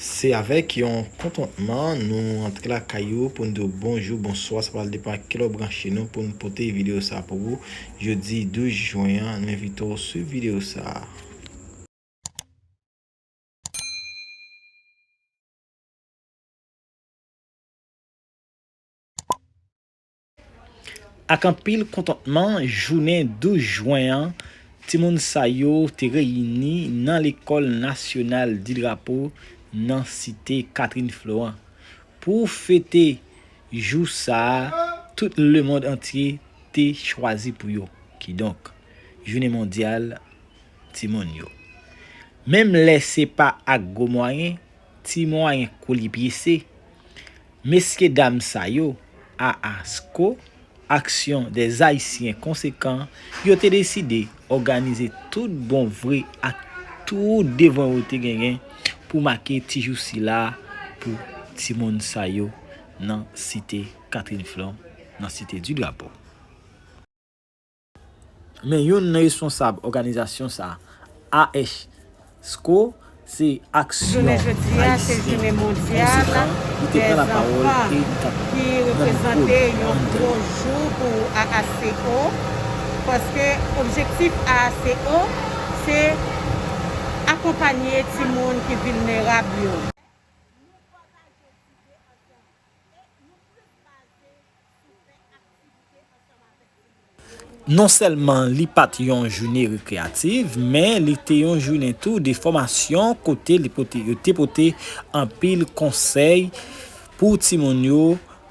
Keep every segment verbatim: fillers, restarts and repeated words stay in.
Se avèk yon kontantman nou antre lakay ou pou n di w bonjou, bonswa, sa pral depann ak kilè w branche nou pou n pote videyo sa pou ou. Jodi douz jen an, nou envite w swiv videyo sa. Ak anpil kontantman, jounen douz jen an, timoun sa yo te reyini nan Lekòl Nasyonal di Drapo nan Site Catherine Florent. Pou fete jou sa a, tout lemonn antye te chwazi pou yo. Kidonk, Jounen Mondyal Timoun yo. Menm lè se pa ak gwo mwayen, ti mwayen kou li pyese, mesye dam sa yo, a a sco, Action des Haïtiens Conséquents, yo te deside òganize tout bon vre ak tout devwa yo te genyen pou make ti jou sila pou timoun sa yo nan Site Catherine Florent, nan Site di Drapo. Men youn nan responsab òganizasyon sa a, a a sco, se Aksyon Ayisyen Konsekan, li te pran lapawòl e li t ap rann kont anndan. Jou pou A A C O, paske objektif A A C O se akonpanye timoun ki vilnerab yo. Non sèlman li pa t yon jounen rekreyatif, men li te yon jounen tou de fòmasyon kote li pote, yo te pote anpil konsèy pou timoun yo,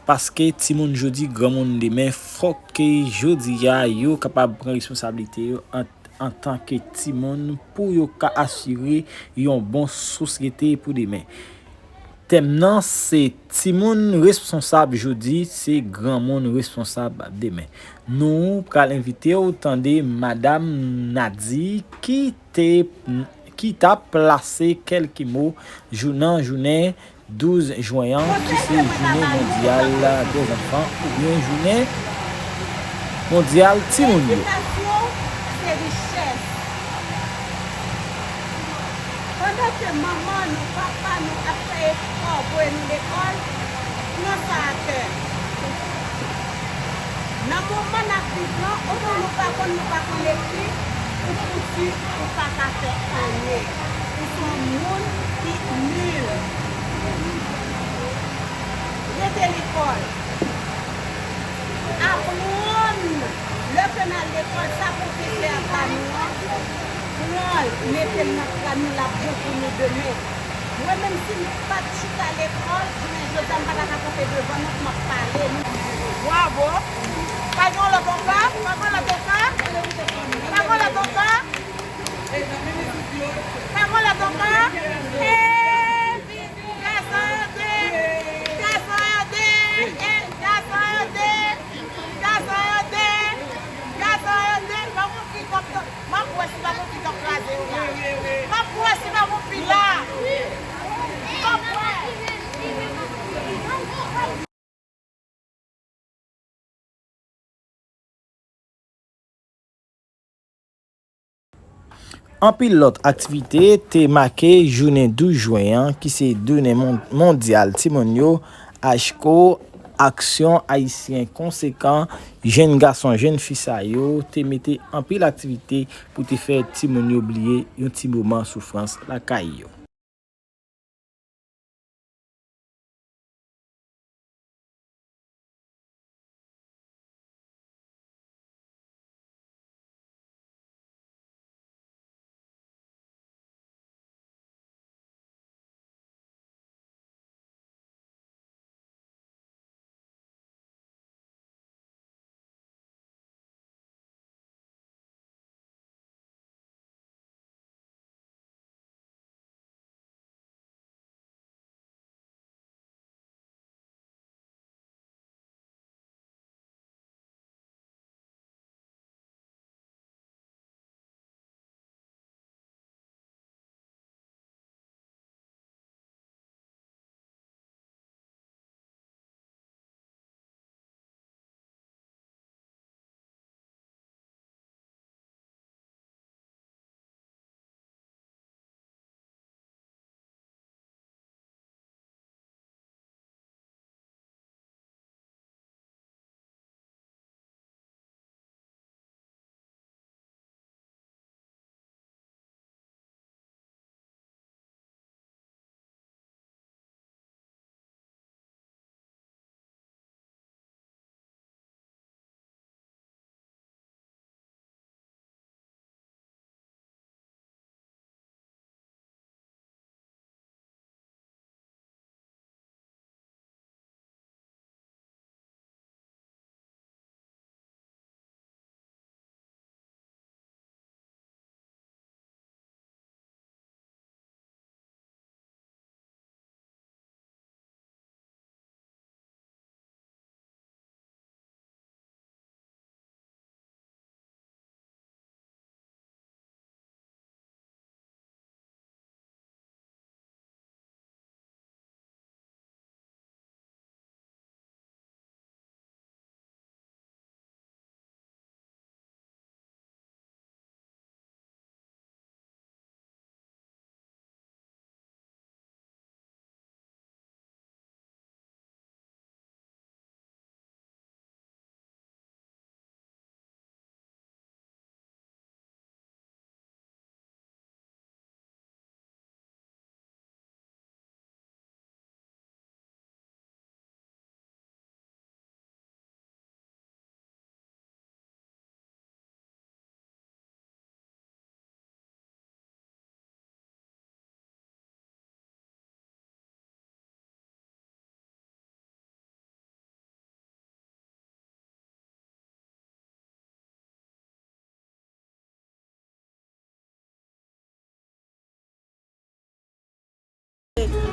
paske timoun jodi, granmoun demen, fòk ke jodi a yo kapab pran responsablite yo an, antanke timoun pou yo ka asire yon bon sosyete pou demen. Tèm nan se timoun responsab jodi, se granmoun responsab demen. Nou pral envite w tande Madanm Nadi ki te, ki t ap plase kèlke mo jou-, nan jounen douz jen an, ki se Jounen Mondyal dè Zanfan oubyen Jounen Mondyal Timoun yo. Pandan ke manman nou, papa nou ap fè efò voye nou lekòl, pran sa atè. Nan moman n ap viv lan, oubyen nou pa konn, nou pa konn ekri, ou fouti, ou pa ka fè anyen. Ou se yon moun ki nil. Rete lekòl. Aprann, lè ke n al lekòl, sa pwofesè a ba nou an, pran l, mete l nan kràn nou, l ap bon pou nou demen. Mwen menm, si m pa t chita lekòl, jounen jodi a, m pa ta ka kanpe devan nou pou m ap pale. Bravo! Pa gen yon lòt ankò? Pa gen yon lòt ankò? Pa gen yon lòt ankò? Pa gen yon lòt ankò? Hey! Gazon yo de! Gazon yo de! Eh, gazon yo de! Gazon yo de! Gazon yo de! Ban m yon big up, m ap wè si pa gon big up kraze yo la. M ap wè si pa gon big up. M ap wè. Anpil lòt aktivite te make jounen douz jen an, ki se jounen mon-, mondyal timoun yo, AJCO, Aksyon Ayisyen Konsekan, jenn gason, jenn fi sa yo te mete anpil aktivite pou te fè timoun yo bliye yon ti moman soufrans lakay yo.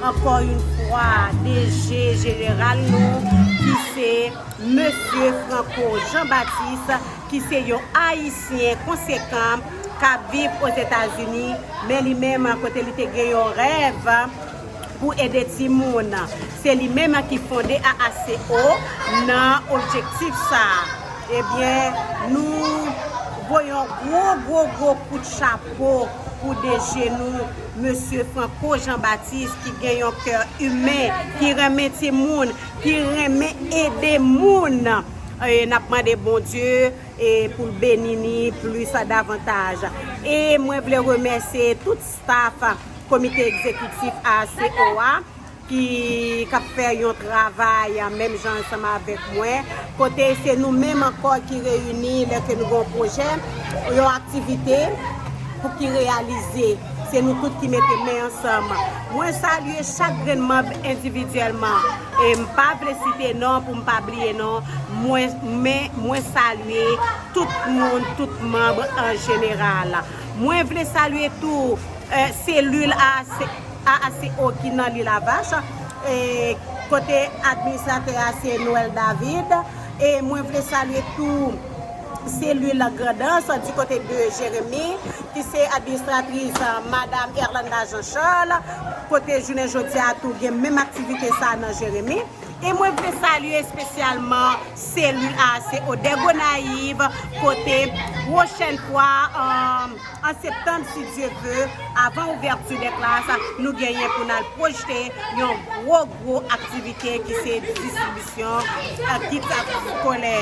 Ankò yon fwa, D G jeneral nou, ki se Mesye Franco Jean Baptiste, ki se yon Ayisyen konsekan k ap viv Ozetazini, men li menm kote li te gen yon rèv pou ede timoun. Se li menm ki fonde A A C O nan objektif sa a. Ebyen, nou voye yon gwo, gwo, gwo kout chapo pou D G nou, Mesye Franco Jean Baptiste, ki gen yon kè imen, ki renmen timoun, ki renmen ede moun. E n ap mande Bondye e pou l beni ni plis davantaj. E mwen vle remèsye tout staff komite egzekitif A A C O a ki k ap fè yon travay menm jan ansanm avèk mwen. Kote se nou menm ankò ki reyini lè ke nou gen yon pwojè, yon aktivite pou ki reyalize. Se nou tout ki mete men ansanm. Mwen salye chak grenn manm endividyèlman. E m pa vle site non pou m pa bliye non. Mwen, men mwen salye tout moun, tout manm an jeneral. Mwen vle salye tou eh, selil A A C, A A C O ki nan Lil Avach, eh, kote administratè a se Noël David. E mwen vle salye tou selil Grandans di kote de Jeremi, ki se administratris, eh, Madam Erlanda Jean Charles, kote jounen jodi a tou gen menm aktivite sa nan Jeremi. E mwen vle salye espesyalman selil A A C O de Gonayiv, kote pwochèn fwa, eh, an septanm, si Dye ve, avan ouvèti de klas, nou genyen pou n al pwojte yon gwo, gwo aktivite ki se distribisyon, eh, kit eskolè.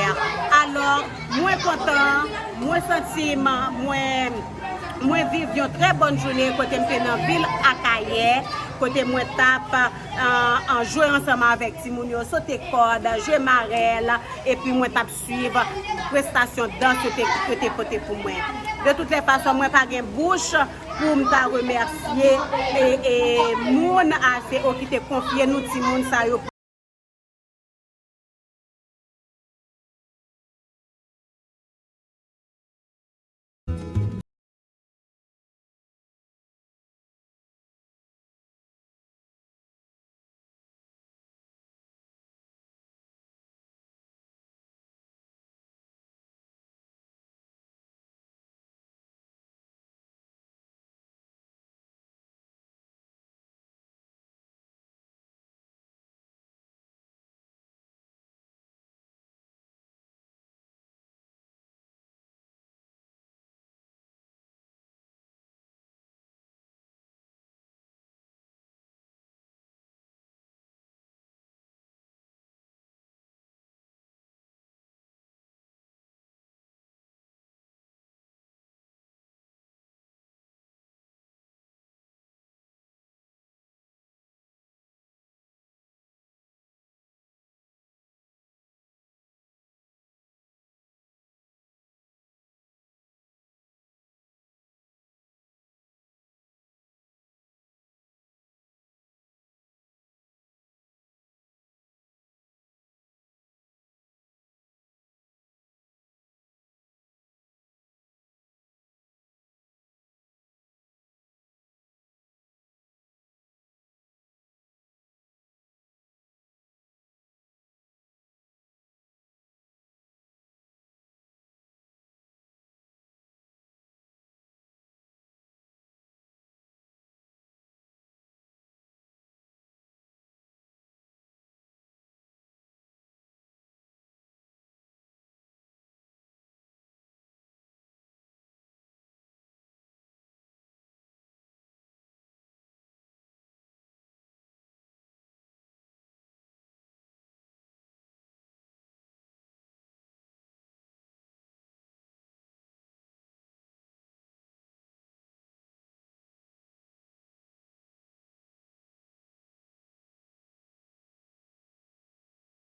Alò, mwen kontan, mwen santi m, mwen, mwen viv yon trè bòn jounen kote m te nan vil Akayè, kote mwen t ap, eh, jwe ansanm avèk timoun yo, sote kòd, jwe marèl, epi mwen t ap swiv prestasyon dans yo te, yo te pote pou mwen. De tout lè fason, mwen pa gen bouch pou m ta remèsye e, e moun A A C O ki te konfye nou timoun sa yo.